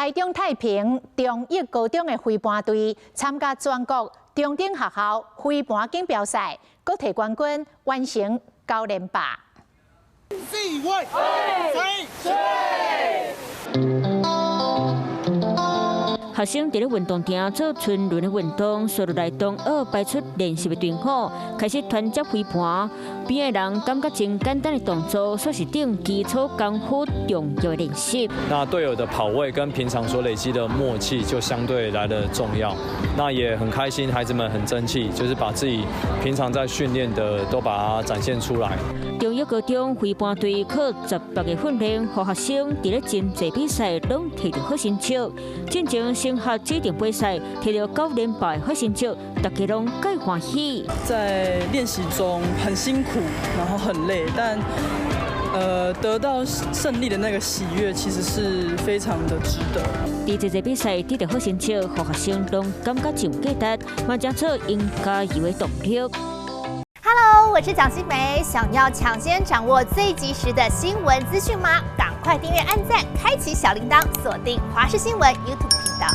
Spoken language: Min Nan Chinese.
台中太平中益高中的飛盤隊參加全國中等學校飛盤錦標賽，閣提冠軍，完成九連霸。四位，三，學生佇咧運動場做春輪的運動，紲落來同學排出練習的隊伍，開始傳接飛盤。邊的人感覺真簡單的動作，煞是頂基礎功夫重要的練習。那隊友的跑位跟平常所累積的默契就相對來得重要。那也很開心，孩子們很爭氣，就是把自己平常在訓練的都把它展現出來。中益高中飛盤隊靠18個訓練，予學生佇咧真濟比賽攏摕著好成績。進前升學指定比賽摕著九連霸好成績，大家攏蓋歡喜。在練習中很辛苦，然後很累，但得到勝利的那個喜悅，其實是非常的值得。佇這個比賽得到好成績，予學生攏感覺真有價值，嘛當做𪜶加油的動力。 Hello，我是蔣新梅，想要搶先掌握最及時的新聞資訊嗎？趕快訂閱、按讚、開啟小鈴鐺，鎖定華視新聞 YouTube 頻道。